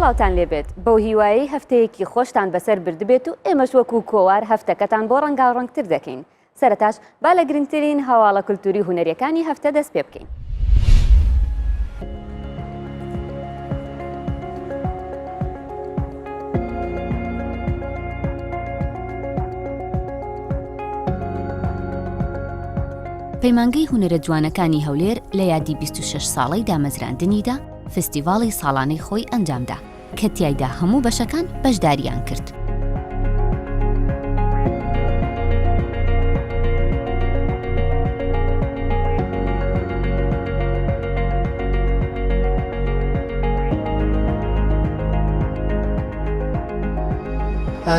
سڵاوتان لێبێت بەو هیوایەی هەفتەیەکی خۆشتان بەسەر بردبێت و ئێمەش وەکو کۆوار هەفتەکەتان بۆ ڕەنگاوڕەنگتر دەکەین سەرەتاش با لە گرنگترین هەواڵە کولتوری و هونەریەکانی هەفتە دەست پێ بکەین. پەیمانگەی هونەرە جوانەکانی هەولێر لە یادی 26 ساڵەی دامەزراندنیدا فستیڤاڵی ساڵانەی خۆی ئەنجامدا کە تیایدا هەموو بەشەکان بەشداریان کرد.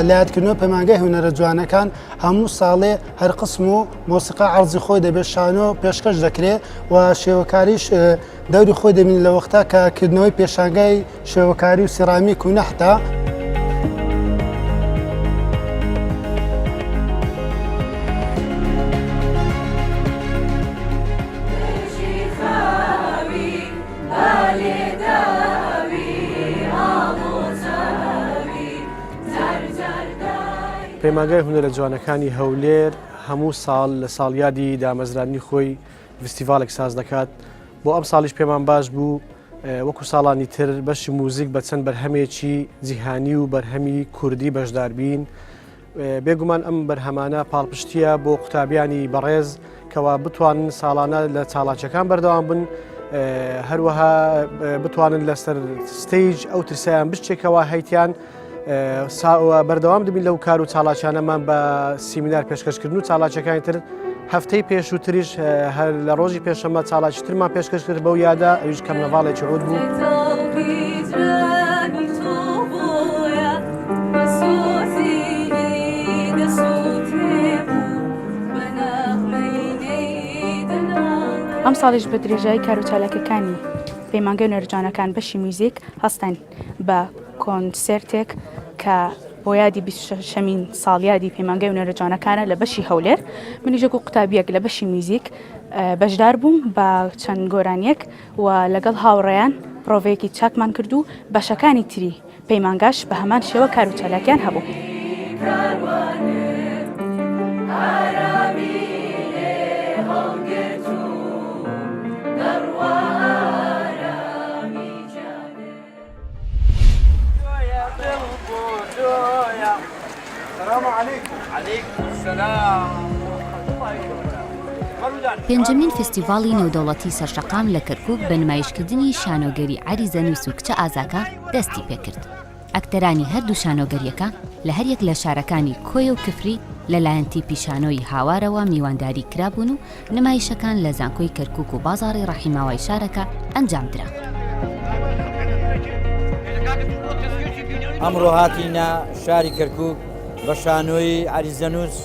لە یادکردنەوە پەیمانگای هونەرە جوانەکان هەموو ساڵێ هەر قسم و مۆسیقا عەرزی خۆی دەبێت شانۆ پێشکەش دەکرێ و شێوەکاریش دەوری خۆی دەبینی لە وەختا کە کردنەوەی پێشانگای شێوەکاری و سیرامیک و نەحتە. پەیمانگای هونەرە جوانەکانی هەولێر هەموو ساڵ لە ساڵیادی دامەزراندنی خۆی ڤستیڤاڵێک ساز دەکات، بۆ ئەمساڵیش پێمان باش بوو وەکو ساڵانی تر بەشی موزیک بە چەند بەرهەمێکی جیهانی و بەرهەمی کوردی بەشداربین. بێگومان ئەم بەرهەمانە پاڵپشتیە بۆ قوتابیانی بەڕێز کەوا بتوانن ساڵانە لە چاڵاکیەکان بەردەوام بن هەروەها بتوانن لەسەر stage ئەو ترسیان بشتێکەوە هەیتیان بەردەوام دەبین لەو کار و چاڵاکیانەمان بە سیمینار پێشکەشکردن و چاڵاکیەکانی تر هەفتەی پێشووتریش هەر لە ڕۆژی پێشەمە چاڵاکی ترمان پێشکەش کرد بەو یادە ئەویش کەرنەڤاڵێکی عود بوو. ئەمساڵیش بە درێژایی کاروچالاکیەکانی پەیمانگەی نۆرجانەکان بەشی میوزیک هەستاین بە کۆنسێرتێک کە بۆ یادی 26 ەمین ساڵیادی پەیمانگای هونەرە جوانەکانە لە بەشی هەولێر منیش وەکو قوتابیەک لە بەشی میوزیک بەشدار بووم بە چەند گۆرانیەک و لەگەڵ هاوڕێیان پرۆڤەیەکی چاکمان کرد و بەشەکانی تری پەیمانگاش بە هەمان شێوە کار و چالاکیان هەبوو. پێنجەمین فستیڤاڵی نێودەوڵەتی سەرشەقام لە کەرکوک بە نمایشکردنی شانۆگەری عەریزەنووس و کچە ئازاکە دەستی پێکرد. ئەکتەرانی هەردوو شانۆگەرییەکە لە هەریەک لە شارەکانی کۆیە و کفری لەلایەن تیپی شانۆی هاوارەوە میوانداری کرابوون و نمایشەکان لە زانکۆی کەرکوک و بازاڕی ڕەحیماوای شارەکە ئەنجامدرا. ئەمڕۆ هاتینە شاری کەرکوک بە شانۆی عەریزەنووس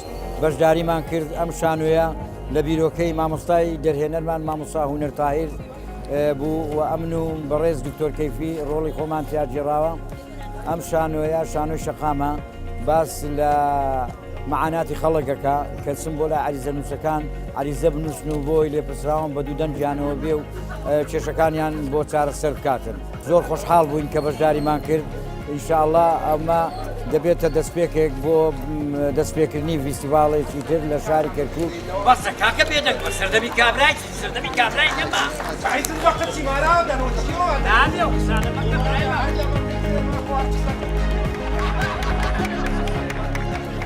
بەشداریمان کرد، ئەم شانۆیە لە بیرۆکەی مامۆستای دەرهێنەرمان مامۆستا هونەر تاهیر بوو و ئەمن و بەڕێز دکتۆر کەیفی ڕۆڵی خۆمان تیا گێڕاوە. ئەم شانۆیە شانۆی شەقامە باس لە مەعاناتی خەڵکەکە کە چم بۆ لای عەریزە نووسەکان عەریزە بنووسن و بۆی لێپرسراوان بە دوو دەنگیانەوە بێ و کێشەکانیان بۆ چارەسەر بکاتن زۆر خۆشحاڵ بووین کە بەشداریمان کرد ئینشاءاللە ئەمە دەبێتە دەستپێکێک بۆ دەستپێکردنی ڤیستیڤاڵێکی تر لە شاری کەرکوک. بەسە کاکە بێدەنگ بە سەردەمی کابرای سەردەمی کابرای نەما نابێ ئەو قسانە مەکە برای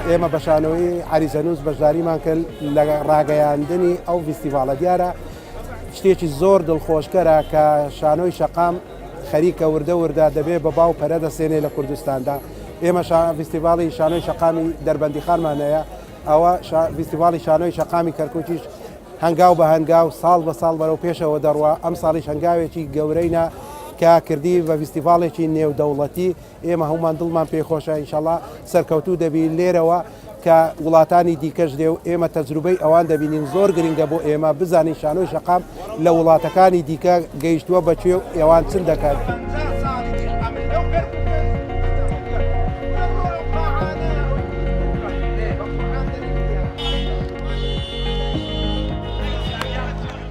ئێمە بە شانۆیی عەریزەنووس بەشداریمان کرد لە ڕاگەیاندنی ئەو ڤیستیڤاڵە دیارە شتێکی زۆر دڵخۆشکەرە کە شانۆی شەقام خەریکە وردە وردە دەبێ بە باو پەرە دەسێنێ لە کوردستاندا ئێمە ڤیستیڤاڵی شانۆی شەقامی دەربەندیخانمان هەیە ئەوە ڤیستیڤاڵی شانۆی شەقامی کەرکووکیش هەنگاو بە هەنگاو ساڵ بە ساڵ بەرەو پێشەوە دەڕوا ئەمساڵیش هەنگاوێکی گەورەی نا کە کردی بە ڤیستیڤاڵێکی نێودەوڵەتی ئێمە هەموومان دڵمان پێی خۆشە ئینشەڵا سەرکەوتوو دەبین لێرەوە کە وڵاتانی دیکەش دێ و ئێمە تەجروبەی ئەوان دەبینین زۆر گرنگە بۆ ئێمە بزانین شانۆی شەقام لە وڵاتەکانی دیکە گەیشتووە بە کوێ و ئێوان چن دەکەن.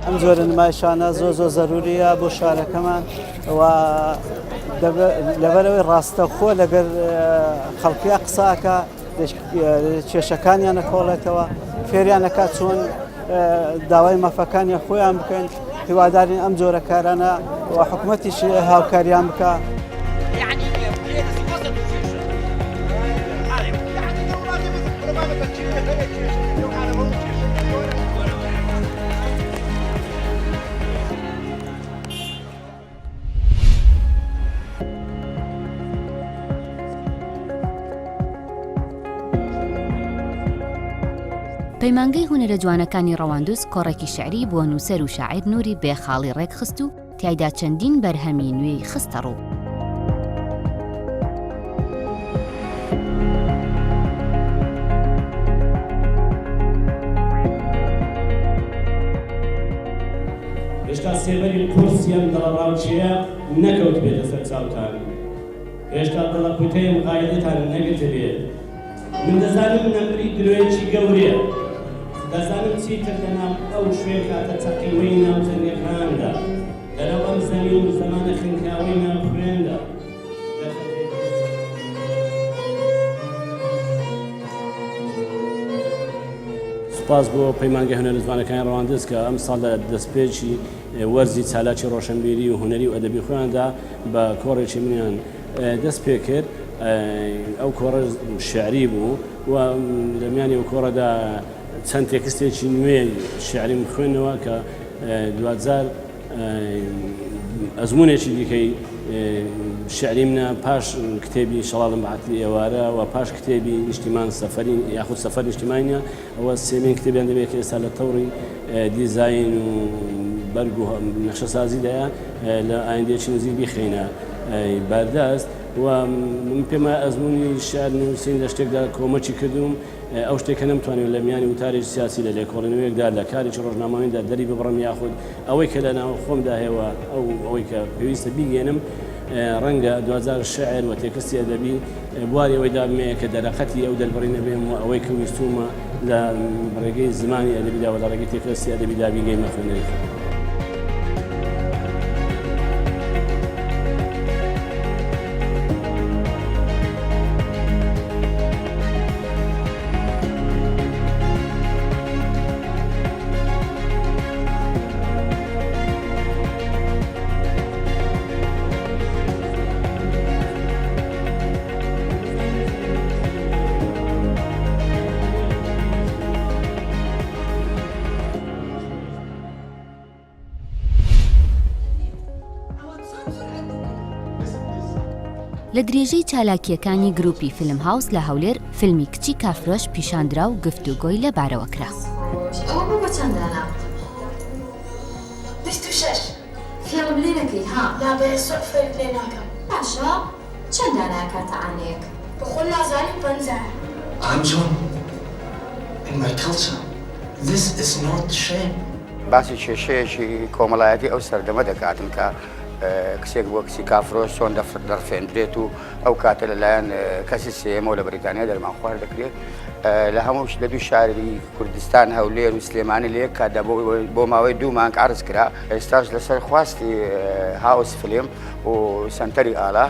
ئەم جۆرە نمایشانە زۆر زۆر زەروریە بۆ شارەکەمان و. لەبەرئەوەی ڕاستەوخۆ لەگەر خەڵکیا قسە ئەکا، کێشەکانیان ئەکۆڵێتەوە، فێریان ئەکات چۆن داوای مافەکانیان خۆیان بکەن، هیوادارین ئەم جۆرە کارانە و حکومەتیش هاوکاریان بکا. پەیمانگەی هونەرە جوانەکانی ڕەواندوز کۆڕێکی شعری بۆ نووسەر و شاعیر نوری بێخاڵی ڕێکخست و تیایدا چەندین بەرهەمی نوێی خستە ڕوو. هێشتا سێبەری قورسی ئەم دڵەڕاوکێیە نەکەوتبێتە سەر چاوتان، هێشتا دڵەکوتەی ئەم غایرەتان نەگرتبێت. من دەزانم نەمری درۆیەکی گەورەیە، دەزانم چیتر لەناو ئەو شوێنکاتە چەقیوەی ناو جەنگەکاندا، لەناو ئەم زەمین و زەمانە خنکاوەی ناو خوێندا، دەرفەتێک. سوپاس بۆ پەیمانگەی هونەرە جوانەکانی ڕەواندز کە ئەمساڵ لە دەستپێکی وەرزی چالاکی ڕۆشنبیری و هونەری و ئەدەبی خۆیاندا بە کۆڕێکی منیان دەست پێکرد ئەو کۆڕە شعری بوو و لە میانی ئەو کۆڕەدا چەند تێکستێکی نوێ شعریم خوێنەوە کە دواجار ئەزموونێکی دیکەی شعری منە پاش کتێبی شەڵاڵم بە عەتری ئێوارە و پاش کتێبی نیشتیمان سەفەری یاخود سەفەر نیشتیمانە ئەوە سێمین کتێبیان دەبێت کە ئێستا لە تەوڕی دیزاین و بەرگ و نەخشەسازیدایە لە ئایندەیەکی نزیک بیخەینە بەردەست و من پێم وایە ئەزموونی شعر نووسین لە شتێکدا کۆمەکی کردووم ئەو شتێک کە نەمتوانیوە لە میانی وتارێکی سیاسی، لە لێکۆڵینەوەیەکدا، لە کارێکی ڕۆژنامەوانیدا دەری ببڕم یاخود ئەوەی کە لە ناو خۆمدا هەیە و ئەو ئەوەی کە پێویستە بیگەیەنم، ڕەنگە دواجار شیعر و تێکستی ئەدەبی بواری ئەوەی دابمێ کە دەرەقەتی ئەو دەربڕینە بێم و ئەوەی کە ویستوومە لە ڕێگەی زمانی ئەدەبیدا و لە ڕێگەی تێکستی ئەدەبیدا بیگەیمە خوێنەری خۆم. لە درێژەی چالاکییەکانی گروپی فیلم هاوس لە هەولێر فیلمی کچی کافرۆش پیشاندرا و گفتوگۆی لەبارەوە کرا. ئەوە بوو بە چەند دانە؟ 26. فێڵم لێ نەکەی ها؟ نا بە یەسوع فێلت لێ ناکەم. باشە چەند دانە ئەکاتە عانەیەک؟ بەخۆم نازانم پەنجایە. I'm John. In my culture, this is not shame. باسی کێشەیەکی کۆمەڵایەتی ئەو سەردەمە دەکاتن کە کچێک بۆ کچی کافرۆش چۆن دەڕفێندرێت و ئەو کاتە لەلایەن کەسی سێیەمەوە لە بەریتانیا دەرمانخوارد دەکرێت لە هەموو لە دوو شاری کوردستان هەولێر و سلێمانی لە یەک کاتدا بۆ ماوەی دوو مانگ عەرز کرا ئێستاش لەسەر خواستی هاوس فلیم و سەنتەری ئالا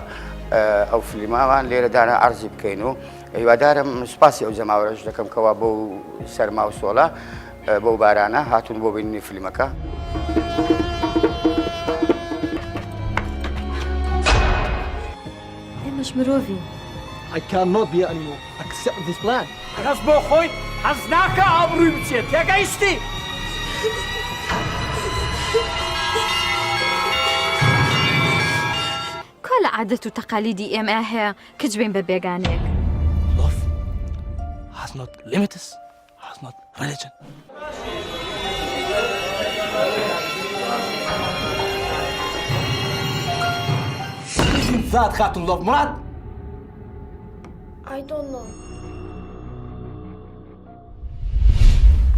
ئەو فلیماوان لێرە دانا عەرزی بکەین و هیوادارم سوپاسی ئەو جەماوەرەش دەکەم کەوا بۆ سەرما و سۆڵە بەو بارانە هاتوون بۆ بینینی فیلمەکە. ئێمەش مرۆڤین. I cannot be anymore accept this plan. کەس بۆ خۆی حەز ناکا ئابڕووی بچێت تێگەیشتی؟ کوا لە عادەت و تەقالیدی ئێمە هەیە کچ بین بە بێگانەیەک؟ Love has not limits. Has not religion. Isn't that Khatun love Murad? I don't know.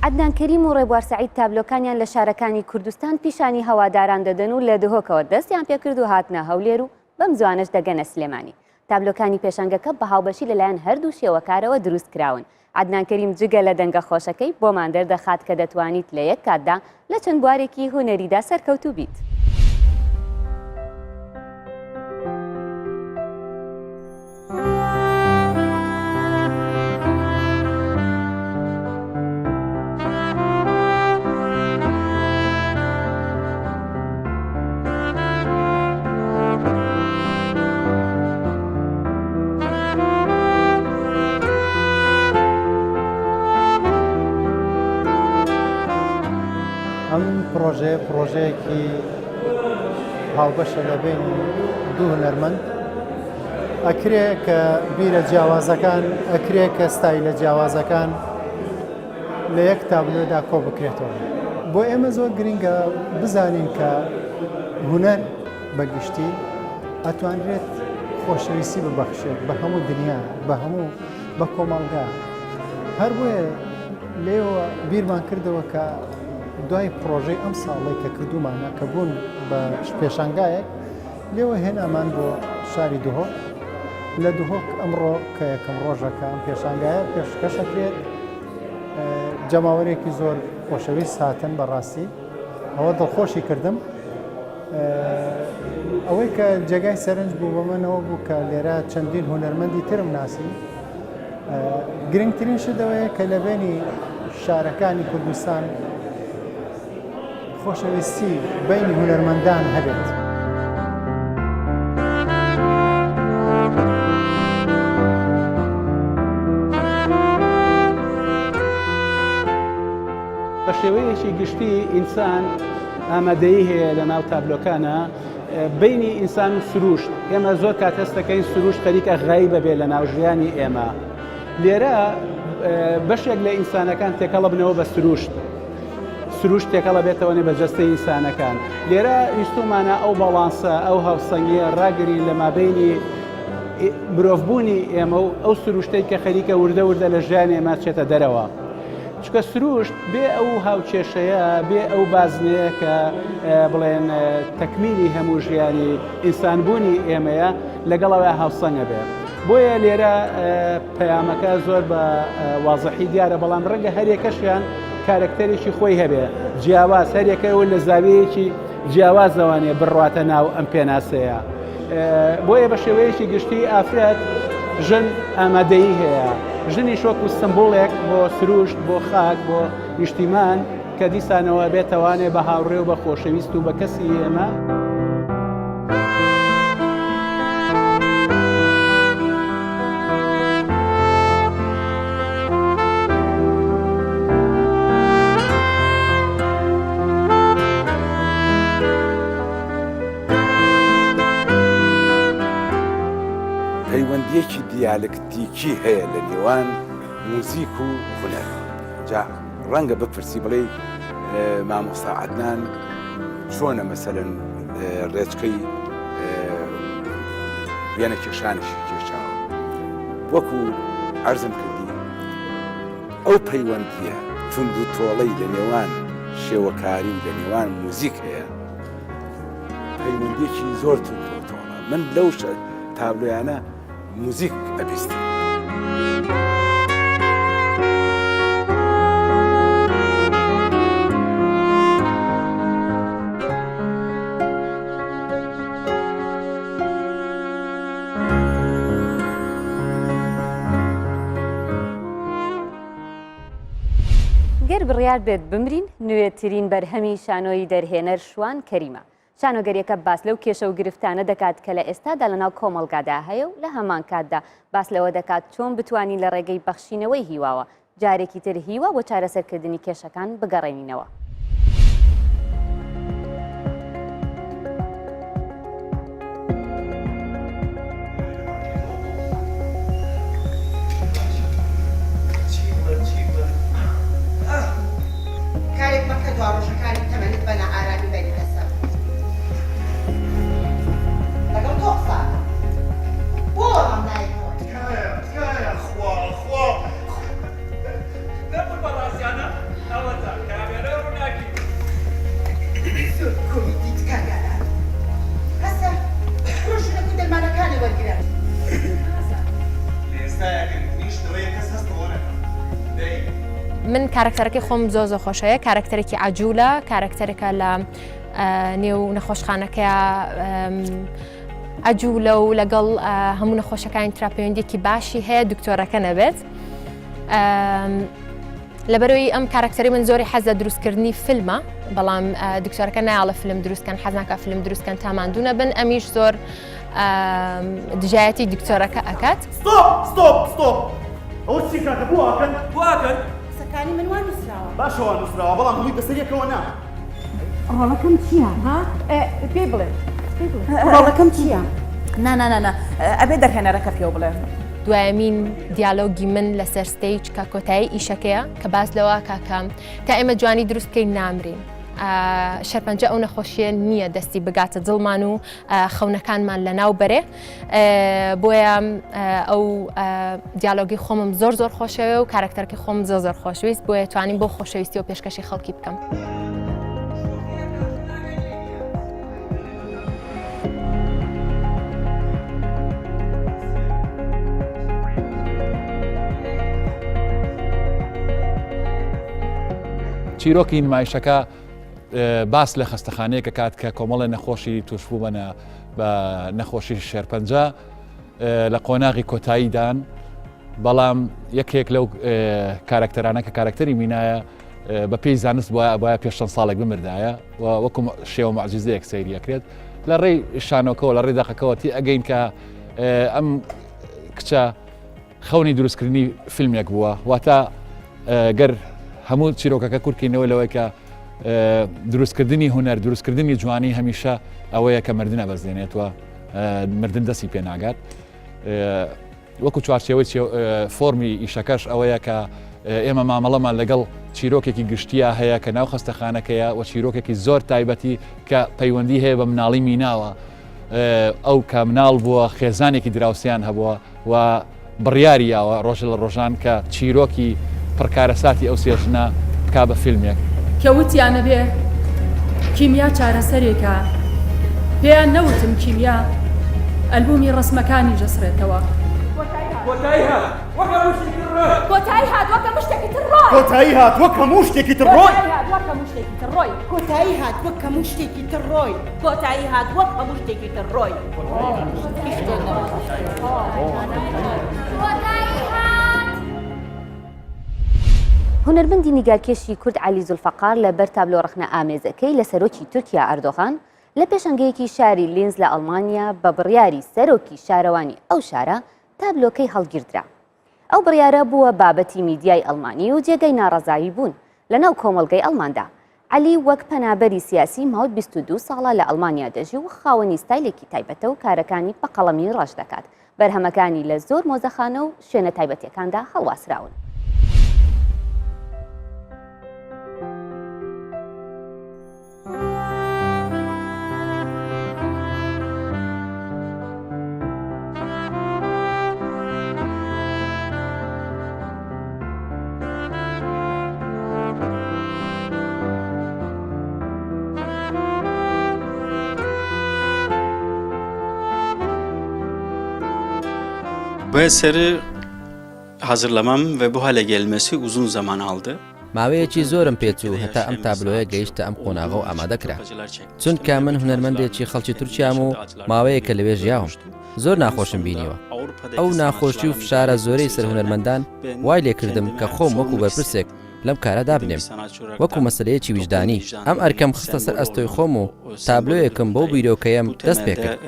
عەدنان کەریم و ڕێبوار سەعید تابلۆکانیان لە شارەکانی کوردستان پیشانی هەواداران دەدەن و لە دهۆکەوە دەستیان پێکرد و هاتنە هەولێر و بەم زوانەش دەگەنە سلێمانی. تابلۆکانی پێشانگەکە بە هاوبەشی لەلایەن هەردوو شێوەکارەوە دروست کراون. عەدنان کەریم جگە لە دەنگە خۆشەکەی بۆمان دەردەخات کە دەتوانیت لە یەک کاتدا لە چەند بوارێکی هونەریدا سەرکەوتوو بیت. پڕۆژەیە پڕۆژەیەکی هاوبەشە لە بەینی دوو هونەرمەند. ئەکرێ کە بیرە جیاوازەکان، ئەکرێ کە ستایلە جیاوازەکان لە یەک تابلۆدا کۆ بکرێتەوە. بۆ ئێمە زۆر گرنگە بزانین کە هونەر بە گشتی ئەتوانرێت خۆشەویستی ببەخشێت بە هەموو دنیا، بە هەموو بە کۆمەڵگا. هەر بۆیە لێوە بیرمان کردەوە کە دوای پڕۆژەی ئەم ساڵەی کە کردوومانە کە بوون بە پێشانگایەک لێوە هێنامان بۆ شاری دهۆک لە دهۆک ئەمڕۆ کە یەکەم ڕۆژە کە ئەم پێشانگایە پێشکەشەکرێت جەماوەرێکی زۆر خۆشەویست هاتن بەڕاستی ئەوە دڵخۆشی کردم ئەوەی کە جێگای سەرنج بوو بە منەوە بوو کە لێرە چەندین هونەرمەندی ترم ناسی گرنگترین شت ئەوەیە کە لە بەینی شارەکانی کوردستان خۆشەویستی بەینی هونەرمەندان هەبێت. بە شێوەیەکی گشتی ئینسان ئامادەیی هەیە لە ناو تابلۆکانە بینی ئینسان و سروشت ئێمە زۆر کات هەست دەکەین سروشت خەریکە غایبە بێ لە ناو ژیانی ئێمە لێرە بەشێک لە ئینسانەکان تێکەڵە بنەوە بە سروشت سروشت تێکەڵە بێتەوەێ بە جەستەی ئینسانەکان لێرە ویستومانە ئەو باڵانسە ئەو هاوسەنگیە ڕاگرین لە مابینی مرۆڤبوونی ئێمە و ئەو سروشتەی کە خەریکە وردە وردە لە ژیان ئێمە چێتە دەرەوە. چونکە سروشت بێ ئەو هاوکێشەیە، بێ ئەو بازنەیە کە بڵێن تەکمیلی هەموو ژیانی ئینسانبوونی ئێمەیە، لەگەڵ ئەوە هاوسەنگە بێ. بۆیە لێرە پەیامەکە زۆر بە وازحی دیارە، بەڵام ڕەنگە هەریەکەشیان کارەکتەرێکی خۆی هەبێ جیاواز، هەریەکەوە لە زاویەیەکی جیاوازەوانێ بڕواتە ناو ئەم پێناسەیە. بۆیە بە شێوەیەکی گشتی ئافرەت ژن ئامادەیی هەیە ژنیش وەکو سمبوڵێک بۆ سروشت بۆ خاک بۆ نیشتیمان کە دیسانەوە بێتەوانێ بە هاوڕێ و بە خۆشەویست و بە کەسی ئێمە. پەیوەندییەکی دیالکتیکی هەیە لە نێوان موزیک و هونەر. جا ڕەنگە بپرسی بڵێی مامۆستا عەدنان چۆنە مەسەلەن ڕێچکەی وێنە کێشانیشی کێشاوە وەکو عەرزم کردی ئەو پەیوەندییە توند و تۆڵەی لە نێوان شێوەکاری و لە نێوان موزیک هەیە پەیوەندیەکی زۆر توندوتۆڵە من لەو تابلۆیانە موزیک ئەبیستم. گەر بڕیار بێت بمرین نوێترین بەرهەمی شانۆیی دەرهێنەر شوان کەریمە. شانۆگەریەکە باس لەو کێشە و گرفتانە دەکات کە لە ئێستادا لەناو کۆمەڵگادا هەیە و لە هەمان کاتدا باس لەوە دەکات چۆن بتوانین لە ڕێگەی بەخشینەوەی هیواوە جارێکی تر هیوا بۆ چارەسەرکردنی کێشەکان بگەڕێنینەوە. کارێک مەکە دوا ڕۆژەکانی تەمەنت بە نائارامی بەریتە سەر. لەگەڵ تۆ قسە ئەکەم. بۆ وەڵام نایەیتەوە؟ تکایە تکایە خوا خوا نەبوون بە ڕاستیانە ئەوەتا کامێرای ڕووناکی. زۆر کۆمیدی تکایە هەستە بڕۆ ژوورەکە و دەرمانەکانی وەرگرە. لە ئێستایا گرنگترین شت ئەوەیە کەس هەست بەوە نەکا. دەی. من کارەکتەرەکەی خۆم زۆر زۆر خۆشەوێ کارەکتەرێکی عجولە کارەکتەرێکە لە نێو نەخۆشخانەکەیا عجولە و لەگەڵ هەموو نەخۆشەکانی ترا پەیوەندیەکی باشی هەیە دکتۆرەکە نەبێت. لەبەرەوەی ئەم کارکتەری من زۆری حەز لە دروستکردنی فیلمە بەڵام دکتۆرەکە نایڵە فیلم دروستکەن حەزناکە فیلم دروستکەن تا ماندوو نەبن ئەمیش زۆر دژایەتی دکتۆرەکە ئەکات. stop stop stop ئەوە چی کاکە بۆ ئاکەن بۆ ئاکەن قسەکانی من وا نووسراوە باشە وا نووسراوە بەڵام هەمووی بەسەر یەکەوە نا. ڕۆڵەکەم چییە؟ ها؟ پێی بڵێ ڕۆڵەکەم چییە؟ نا نا نا نا ئەبێ دەرهێنەرەکە پێو بڵێ. دوایەمین دیالۆگی من لەسەر stage کە کۆتایی ئیشەکەیە کە باس لەوە کاکە تا ئێمە جوانی دروست بکەین نامرین شەرپەنجە ئەو نەخۆشیە نییە دەستی بگاتە دڵمان و خەونەکانمان لە ناو بەرێ بۆیە ئەو دیالۆگی خۆمم زۆر زۆر خۆشەوێ و کارکتەرەکەی خۆم زۆر زۆر خۆشویست بۆیە توانیم بۆ خۆشەویستی و پێشکەشی خەڵکی بکەم. چیرۆکی نمایشەکە باس لە خەستەخانەیەک ئەکات کە کۆمەڵێ نەخۆشی تووشبوو بەنە بە نەخۆشی شێرپەنجە لە قۆناغی کۆتاییدان بەڵام یەکێک لەو کارکتەرانە کە کارکتەری مینایە بە پێی زانست بۆە بۆە پێش چەند ساڵێک بمردایە و وەکو شێوە معجزەیەک سەیری ئەکرێت لە ڕێی شانۆکەوە لە ڕێی دەقەکەوە تی ئەگەین کە ئەم کچە خەونی دروستکردنی فیلمێک بووە واتە گەر هەموو چیرۆکەکە کورتکەینەوە لەوەی کە دروستکردنی هونەر دروستکردنی جوانی هەمیشە ئەوەیە کە مردنە بەزێنێتوە مردن دەستی پێناگات وەکو چوارچێوەی فۆرمی ئیشەکەش ئەوەیە کە ئێمە مامەڵەمان لەگەڵ چیرۆکێکی گشتیا هەیە کە ناو خەستەخانەکەیە و چیرۆکێکی زۆر تایبەتی کە پەیوەندی هەیە بە مناڵی میناوە ئەو کە مناڵ بووە خێزانێکی دراوسیان هەبووە و بڕیاری یاوە ڕۆژە لە ڕۆژان کە چیرۆکی پڕ کارەساتی ئەو سێ ژنە بکا بە فیلمێک. کە وتیان ئەبێ کیمیا چارەسەرێکە، پێیان نەوتم کیمیا ئەلبومی ڕەسمەکانیش دەسڕێتەوە. کۆتایی هات وەک هەموو شتێکی تر ڕۆی. کۆتایی هات وەک هەموو شتێکی تر ڕۆی. کۆتایی هات وەک هەموو شتێکی تر ڕۆی. کۆتایی هات وەک هەموو شتێکی تر ڕۆی. کۆتایی هات وەک هەموو شتێکی تر ڕۆی. هونەرمەندی نیگارکێشی کورد عەلی زولفەقار لە بەر تابلۆ ڕەخنە ئامێزەکەی لە سەرۆکی تورکیا ئەردۆغان لە پێشەنگەیەکی شاری لینز لە ئەڵمانیا بە بڕیاری سەرۆکی شارەوانی ئەو شارە تابلۆکەی هەڵگیردرا. ئەو بڕیارە بووە بابەتی میدیای ئەڵمانی و جێگەی ناڕەزایی بوون لەناو کۆمەڵگەی ئەڵماندا. عەلی وەک پەنابەری سیاسی ماوەی 22 ساڵە لە ئەڵمانیا دەژی و خاوەنی ستایلێکی تایبەتە و کارەکانی بە قەڵەمی ڕەش دەکات. بەرهەمەکانی لە زۆر مۆزەخانە و شوێنە تایبەتیەکاندا هەڵواسراون. Bu eseri hazırlamam ve bu hale gelmesi uzun zaman aldı. ماوەیەکی زۆرم پێچوو هەتا ئەم تابلۆیە گەیشتە ئەم قۆناغە و ئامادە کرا. چونکە من هونەرمەندێکی خەڵکی تورکیام و ماوەیەکە لەوێ ژیاوم. زۆر ناخۆشم بینیوە. ئەو ناخۆشی و فشارە زۆرەی سەر هونەرمەندان وای لێکردم کە خۆم وەکو بەرپرسێک لەم کارە دابنێم. وەکو مەسەلەیەکی ویژدانی. ئەم ئەرکەم خستە سەر ئەستۆی خۆم و تابلۆیەکم بەو بیرۆکەیەم دەست پێکرد.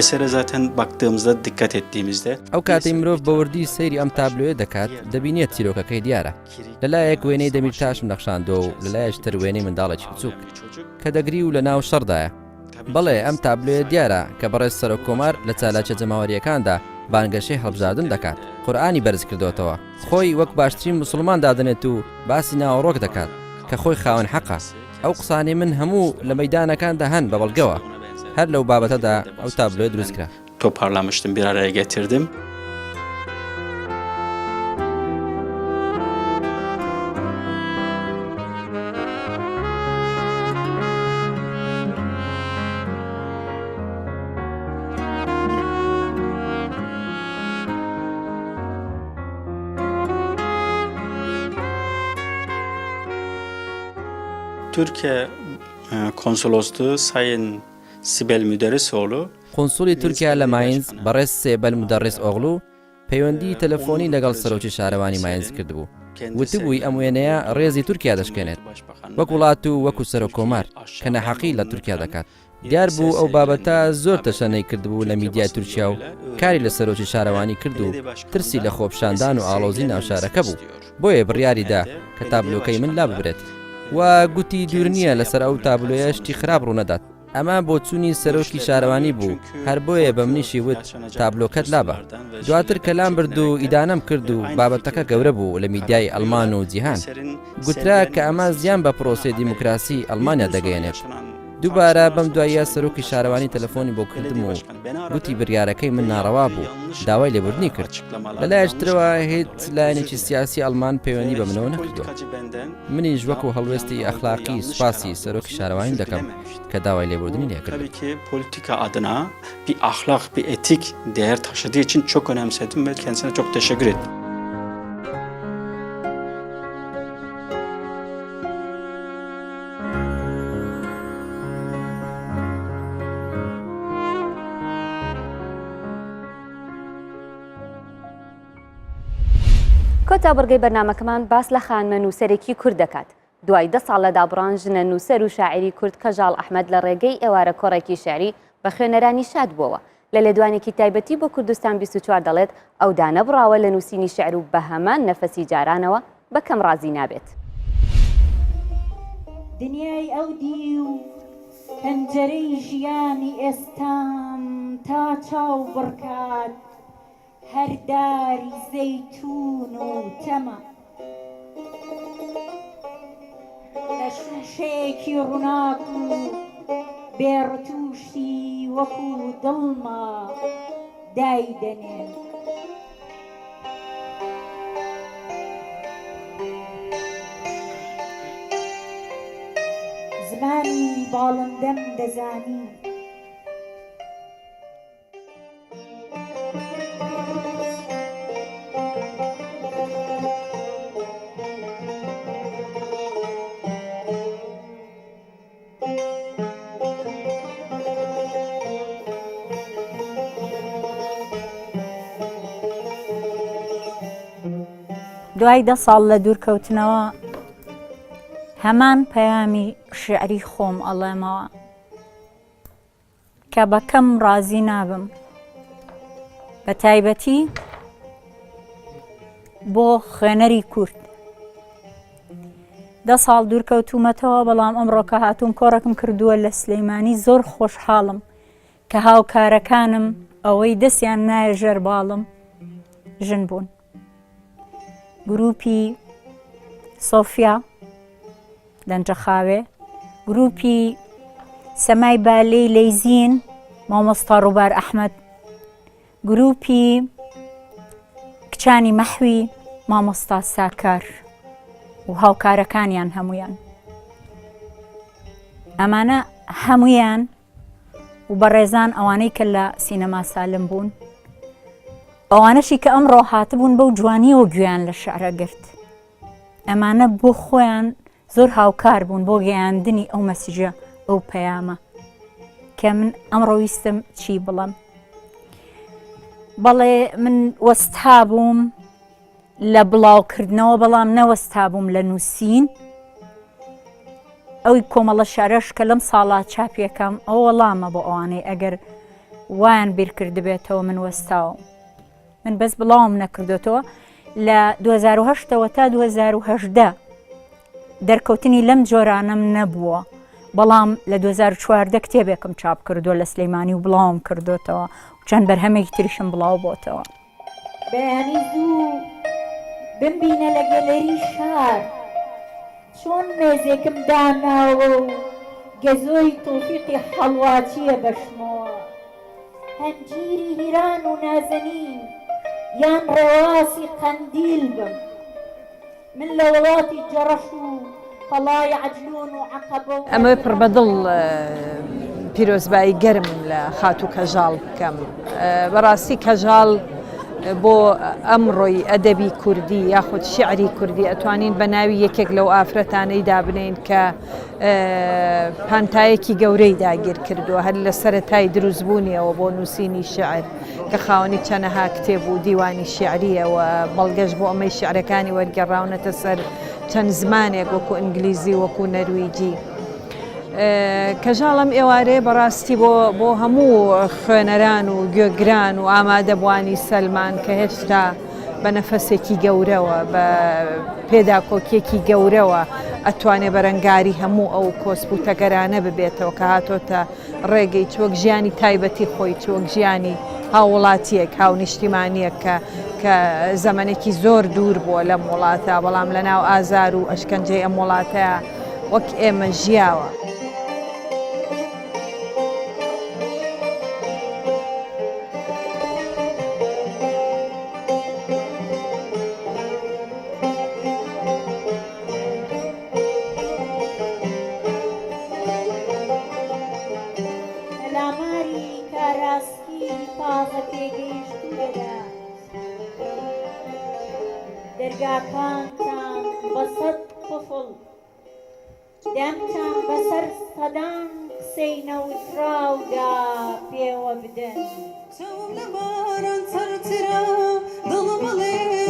Esere zaten baktığımızda dikkat ettiğimizde ئەو کاتەی مرۆڤ بە وردی سەیری ئەم تابلۆیە دەکات دەبینێت چیرۆکەکەی دیارە لە لایەک وێنەی دەمیرتاشم نەخشاندووە و لە لایەکی تر وێنەی منداڵێکی بچووک کە دەگری و لە ناو شەڕدایە بەڵێ ئەم تابلۆیە دیارە کە بەڕێز سەرۆک کۆمار لە چالاکیە جەماوەرییەکاندا بانگەشەی هەڵبژاردن دەکات، قورئانی بەرز کردۆتەوە، خۆی وەک باشترین موسڵمان دادەنێت و باسی ناوەڕۆک دەکات کە خۆی خاوەن حەقە، ئەو قسانەی من هەموو لە مەیدانەکاندا هەن بە بەڵگەوە، هەر لەو بابەتەدا ئەو تابلۆیە دروست کرا. Toparlamıştım bir araya getirdim. Türkiye Konsolosluğu Sayın Sibel Müderrisoğlu قونسوڵی تورکیا لە ماینز بەڕێز سێبەل مودەڕیس ئۆغڵو پەیوەندیی تەلەفۆنی لەگەڵ سەرۆکی شارەوانی ماینز کردبوو. وتبووی ئەم وێنەیە ڕێزی تورکیا دەشکێنێت وەک وڵات و وەکو سەرۆک کۆمار کە ناحەقی لە تورکیا دەکات. دیار بوو ئەو بابەتە زۆر تەشەنەی کردبوو لە میدیای تورکیا و کاری لە سەرۆکی شارەوانی کرد و ترسی لە خۆپیشاندان و ئاڵۆزی ناو شارەکە بوو بۆیە بڕیاری دا کە تابلۆکەی من لاببرێت و گوتی دوور نییە لەسەر ئەو تابلۆیە شتی خراپ ڕوونەدات. ئەمە بۆچوونی سەرۆکی شارەوانی بوو، هەر بۆیە بە منیشی وت تابلۆکەت لابە. دواتر کە لامبرد و ئیدانەم کرد و بابەتەکە گەورە بوو لە میدیای ئەڵمان و جیهان، گوترا کە ئەمە زیان بە پرۆسەی دیموکراسی ئەڵمانیا دەگەیەنێت. دووبارە بەم دواییە سەرۆکی شارەوانی تەلەفۆنی بۆ کردم و گوتی بریارەکەی من ناڕەوا بوو، داوای لێبوردنی کرد. لە لایەکی ترەوە هیچ لایەنێکی سیاسی ئەڵمان پەیوەندی بە منەوە نەکردووە. منیش وەکو هەڵوێستی ئەخلاقی سوپاسی سەرۆکی شارەوانی دەکەم کە داوای لێبوردنی لێکردم. Tabii ki politika adına bir ahlak, bir etik değer taşıdığı için çok önemsedim ve kendisine çok teşekkür ettim. کۆتا بڕگەی بەرنامەکەمان باس لە خانمە نووسەرێکی کورد دەکات. دوای دە ساڵ لە دابڕان ژنە نووسەر و شاعیری کورد کەژاڵ ئەحمەد لە ڕێگەی ئێوارە کۆڕێکی شیعری بە خوێنەرانی شاد بووەوە. لە لێدوانێکی تایبەتی بۆ کوردستان 24 دەڵێت ئەو دانەبڕاوە لە نووسینی شیعر و بە هەمان نەفەسی جارانەوە بە کەم ڕازی نابێت. دنیای ئەو دیو پەنجەرەی ژیانی ئێستام تا چاو بڕکات هەر داری زەیتوون و تەمە. لە شووشەیەکی ڕووناک و بێ ڕتووشی وەکوو دڵما دایدەنێم. زمانی باڵندەم دەزانی. دوای دە ساڵ لە دوورکەوتنەوە هەمان پەیامی شیعری خۆم ئەڵێمەوە. کە بە کەم ڕازی نابم بە تایبەتی بۆ خوێنەری کورد دە ساڵ دوورکەوتومەتەوە بەڵام ئەمڕۆ کە هاتووم کۆڕێکم کردووە لە سلەیمانی زۆر خۆشحاڵم کە هاوکارەکانم ئەوەی دەستیان نایە ژێر باڵم ژن بوون گروپی سۆفیا لەنجەخاوێ، گروپی سەمای بالێی لەیزین، مامۆستا ڕووبار ئەحمەد، گروپی کچانی مەحوی، مامۆستا ساکار و هاوکارەکانیان هەموویان. ئەمانە هەموویان و بەڕێزان ئەوانەی کە لە سینەما سالم بوون ئەوانەشی کە ئەمڕۆ هاتبوون بەو جوانیەوە گوێیان لە شعرە گرت ئەمانە بۆ خۆیان زۆر هاوکار بوون بۆ گەیاندنی ئەو مەسجە ئەو پەیامە کە من ئەمڕۆ ویستم چی بڵم بەڵێ من وەستا بووم لە بڵاوکردنەوە بەڵام نەوەستا بووم لە نووسین ئەوی کۆمەڵە شارەش کە لەم ساڵا چاپیەکەم ئەو وەڵامە بۆ ئەوانەی ئەگەر وایان بیرکردبێتەوە من وەستاوم من بەس بڵاوم نەکردوێتەوە لە 2010ەوە تا 2010 دەرکەوتنی لەم جۆرانەم نەبووە بەڵام لە 2014 کتێبێکم چاپ کردووە لە سلەیمانی و بڵاوم کردوێتەوە چەند بەرهەمێکی تریشم بڵاو بۆتەوە. بەیانی زوو بمبینە لە گەلەری شار چۆن مێزێکم داناوە و گەزۆی تۆفیقی حەڵواچییە بەشمەوە. هەنجیری هیران و نازەنین یان ڕێواسی قەندیل بم من لە وڵاتی جەڕەش و قەڵای عەجلون و عەقەبە و. ئەمەوێ پڕ بە دڵ پیرۆزبایی گەرم لە خاتوو کەژاڵ بکەم. بەڕاستی کەژاڵ. بۆ ئەمڕۆی ئەدەبی کوردی یاخود شیعری کوردی ئەتوانین بە ناوی یەکێک لەو ئافرەتانەی دابنێین کە پانتایەکی گەورەی داگیر کردووە هەر لە سەرەتای دروستبوونیەوە بۆ نووسینی شیعر کە خاوەنی چەنەها کتێب و دیوانی شیعریە و بەڵگەش بۆ ئەمەی شیعرەکانی وەرگێڕاونەتە سەر چەند زمانێک وەکو ئینگلیزی وەکو نەرویجی. کەژاڵ ئەم ئێوارەیە بەڕاستی بۆ بۆ هەموو خوێنەران و گوێگران و ئامادەبووانی سەلمان کە هێشتا بە نەفەسێکی گەورەوە بە پێداکۆکیەکی گەورەوە ئەتوانێ بەرەنگاری هەموو ئەو کۆسپ و تەگەرانە ببێتەوە کە هاتۆتە ڕێگەی چ وەک ژیانی تایبەتی خۆی چ وەک ژیانی هاووڵاتییەک، هاونیشتیمانییەک کە کە زەمەنێکی زۆر دوور بووە لەم وڵاتە، بەڵام لە ناو ئازار و ئەشکەنجەی ئەم وڵاتەیا وەک ئێمە ژیاوە. پەلاماری کاراسکی تازە پێگەیشتوو دەدا. دەرگاکانتان بە سەت قوفڵ، دەمتان بەسەر سەدان قسەی نەوتراودا پێوە بدەن. چاوم لە باران تەڕترە، دڵم ئەڵێ.